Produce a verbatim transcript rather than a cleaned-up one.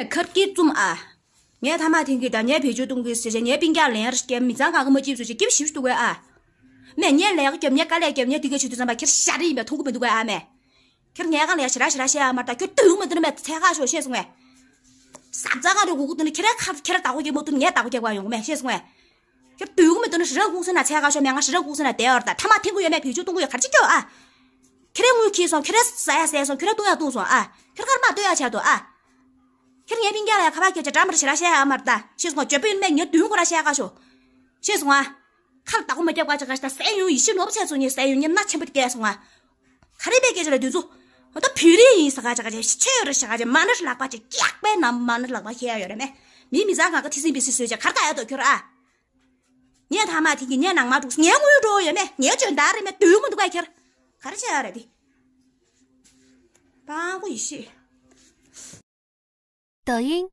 ཁར་སྐྱིད་བཙུམ་ཨ། ངས་ཐ་མག་འཐེན་གི་དང་ངས་བེད་སྤྱོད་གཏོང་གི་ཟེར་བྱས་ངས་སྤུན་ཀྱག་ལན་རེ་སྐྱེལ། མི་ཚང་གང་གི་མ་ཅིབ་བཟོ་བྱས་སྐྱིད་པོ་ཞིབ་ཏུ་དགོས་ཨ། མས་ངས་ལས་ཀ་རྒྱབ་ངས་དཀའ་ལས་རྒྱབ་ངས་དེ་ག་བྱེད་དུས་ཙམ་པ་ཁྱེད་ཞར་རེ་ཡིན་པས་མཐོང་གི་མི་འདུག་གས་ཨ་མས། ཁྱེད་ངས་གང་ལས་ཞེ་དྲག་ཞེ་དྲག་བཤད་ཡ་མ་རེད་ད། ཁྱེད་སྡུག་མི་འདུག་ན་མས་འཚོལ་ག་ཤོག་ཤེས་སོང་ངས། ཟབ་ཚ་གང་རེ་གུ་གུ་འདུག་ན་ཁྱེད་རང་ཁ་ཁྱེད་རང་བདག་པོ་རྒྱག་མ་ཐུབ་ན་ངས་བདག་པོ་རྒྱག་ག་ཡོང་གི་མས་ཤེས་སོང་ངས། ཁྱེད་སྡུག་མི་འདུག་ན་ཞེ་དྲག་སྒུག་སོང་ན་འཚོལ་ག་ཤོག་མས། ང་ཞེ་དྲག་སྒུག་སོང་ན་བསྡད་ཡོད་རེད་ད། ཐ་མག་འཐེན་གི་ཡོད་མས། བེད་སྤྱོད་གཏོང་གི་ཡོད། ག་རེ་བྱེད་ཀྱི་ཡོད་ཨ། ཁྱེད་རང་དངུལ་ཁྱེར་སོང་། ཁྱེད་རང་ཟ་ཡ་ཟས་སོང་། ཁྱེད་རང་བཏུང་ཡ་བཏུང་སོང་ཨ། ཁྱེད་རང་ཀརྨ་བཏོན་ཡ་བྱས་འདུག་ཨ། ཁྱེད་རང་ངའི་སྤུན་ཀྱག་ལ་ཡ་ཁ་པར་བརྒྱབ་བྱས་འདྲ་མི་འདྲ་ཞེ་དྲག་བཤད་ཡ་མ་རེད་ད་ཤེས་སོང་ང་། འཇོན་པོ་ཡིན་མེད་ངས་མདུན་ཁོ་ར་བཤད་ག་ཤོག་ཤེས་སོང་ང་། ཁ་ལ་བདག་པོ་མ་རྒྱབ་ག་བྱས་ག་ཞེ་དྲག་ཟས་ཡོང་ཡིད་ཆེས་ནོར་བུ་ཚེ་ཚོ་ངས་ཟས་ཡོང་ངས་མནའ་ཆེན་པོ་བསྐྱལ་སོང་ང་། ག་རེ་བྱས་ག་ཞེ་དྲག་དུས་ཚོད། ད་བོད་རིགས་ཡིན་ཟེར་ག་བྱས་ག་བྱས་ཆོས་ཡོད་རེད་ཟེར་ག་བྱས་མ་ཎི་ལག་པ་བྱས་སྐྱག་པའི་ནང་མ་ཎི་ལག་པ་ཁྱེར་ཡ་ཡོད་རེད་མེད། མི་མི་ཚང་གང་ག་ཐི་སིང་བི་སིང་བཟོས་བྱས་ག་རེ་ག་ཡ་འདུག་ཁྱོད་ར་ཨ། ངས་ཐ་མག་འཐེན་གི་ངས་ནང་མ་འགྲོ། ངའི་དངུལ་འགྲོ་ཡོད་མེད། ངའི་འཇོན་ཐང་རེད་མེད། སྡུག་མི་འདུག་གས་ཁྱེད་རང་ག་རེ་བྱས་ཡ་རེད་དེ། སྤྲང་པོ་ཡེ་ཤེས། 抖音